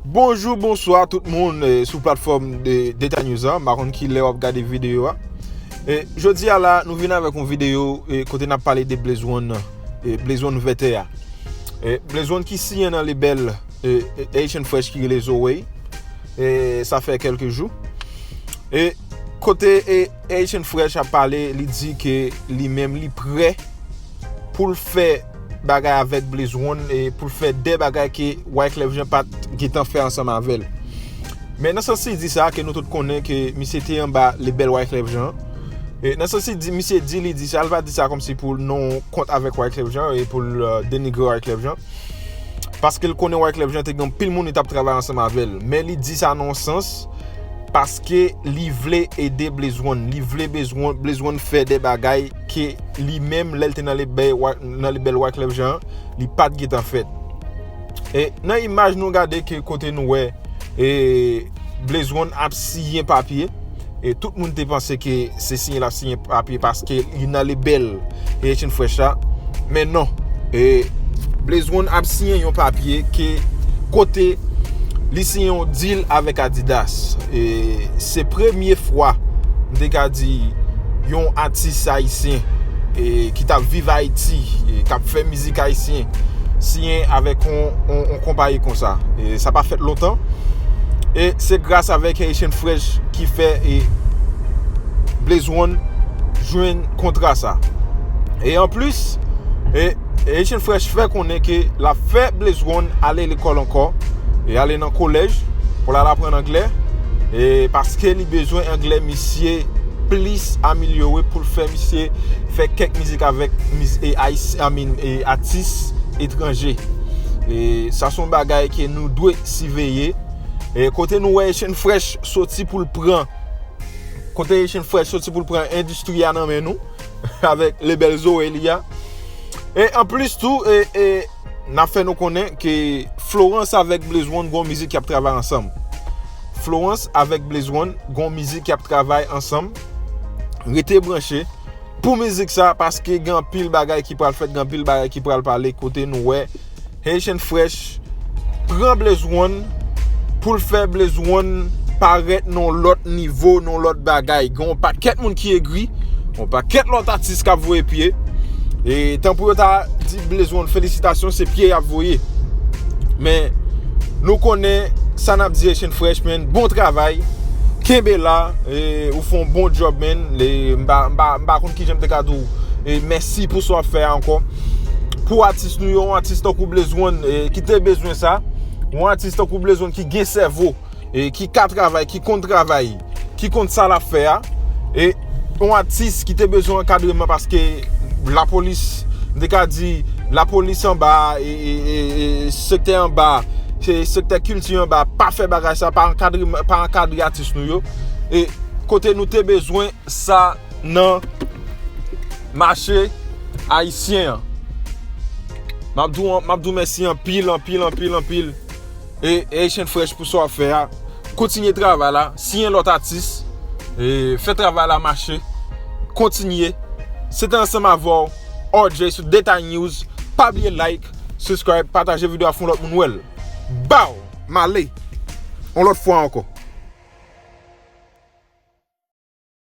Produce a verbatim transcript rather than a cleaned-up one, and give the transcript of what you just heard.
Bonjou, bonswa tout moun, eh, sou platfòm de Deta News an. M pa konn ki lè w ap gade videyo a. Eh, jodi a la, nou vin avèk yon videyo, eh, kote n ap pale de Blaze One, eh, Blaze One vètè a. Eh, Blaze One ki siyen nan lebèl, eh, Haitian Fresh ki rele Zoe. Eh, sa fè kèlke jou. E kote, e, Haitian Fresh ap pale, li di ke li menm li prè pou l fè bagay avèk Blaze One e pou l fè de bagay ke Wyclef Jean pa t gentan fè ansanm avè l. Men nan sans li di sa, ke nou tout konnen ke misye te anba lebèl Wyclef Jean. E nan sans li di, misye di, li di sa, li pa di sa kòmsi pou l nan yon kont avèk Wyclef Jean e pou l, euh, denigre Wyclef Jean. Paske l konnen Wyclef Jean te gen anpil moun li t ap travay ansanm avè l. Men li di sa nan yon sans, paske li vle ede Blaze One. Li vle Blaze One, Blaze One fè de bagay ke li menm, lè l te nan lebèl, nan lebèl Wyclef Jean, li pa t gentan fèt. E nan imaj nou gade ke kote nou wè, e Blaze One ap siyen papye. E tout moun te panse ke se siyen l ap siyen papye paske li nan lebèl Haitian Fresh la. Men non. E Blaze One ap siyen yon papye ke kote li siyen yon deal avèk Adidas. E se premye fwa, m te ka di, yon atis ayisyen, e ki t ap viv Ayiti, e k ap fè mizik ayisyen, siyen avèk yon, yon, yon konpayi konsa. E sa pa fèt lontan. E se gras avèk Haitian Fresh ki fè, e, Blaze One jwenn kontra sa. E anplis, e, Haitian Fresh fè konnen ke l ap fè Blaze One ale lekòl ankò, e ale nan kolèj pou l al aprann anglè, e paske li bezwen anglè misye plis amelyore pou l fè misye fè kèk mizik avèk miz-, e, ayis-, I mean, e, atis etranje. E sa se yon bagay ke nou dwe siveye. E kote nou wè Haitian Fresh soti pou l pran, kote Haitian Fresh soti pou l pran endistri a nan men nou, avèk lebèl Zoe li a. E anplis tou, e, e, n ap fè nou konnen ke Florence avèk Blaze One gon mizik y ap travay ansanm. Florence avèk Blaze One gon mizik y ap travay ansanm. Rete branche pou mizik sa, paske gen anpil bagay ki pral fèt, gen anpil bagay ki pral pale, kote nou wè Haitian Fresh pran Blaze One pou l fè Blaze One parèt nan yon lòt nivo, nan yon lòt bagay. Gen yon pakèt moun ki egri, yon pakèt lòt atis k ap voye pye. E tanpri yo ta di Blaze One felisitasyon, se pye y ap voye. Men nou konnen sa n ap di Haitian Fresh, man, bon travay. Kenbe la, e, ou fè yon bon djòb, man. E, m pa, m pa, m pa konn kijan m te ka di w, e, mèsi pou sa w ap fè a ankò. Pou atis nou yo, yon atis tankou Blaze One, e, ki te bezwen sa. Yon atis tankou Blaze One ki gen sèvo, e, ki ka travay, ki konn travay, ki konn sa l ap fè a. E yon atis ki te bezwen ankadreman paske lapolis, m te ka di, lapolis anba, e, e, e, e sektè anba, se sektè kilti anba, pa fè bagay sa, pa ankadre, pa ankadre atis nou yo. E kote nou te bezwen sa nan mache ayisyen an. M ap di w, m ap di w mèsi anpil, anpil, anpil, anpil. E Haitian Fresh pou sa w ap fè a. Kontinye travay la, siyen lòt atis, e fè travay la mache. Kontinye. Se te ansanm avè w, R J sou Deta News. Pa bliye like, subscribe, pataje videyo a, fè yon lòt moun wè l. Baw! M ale. Yon lòt fwa ankò.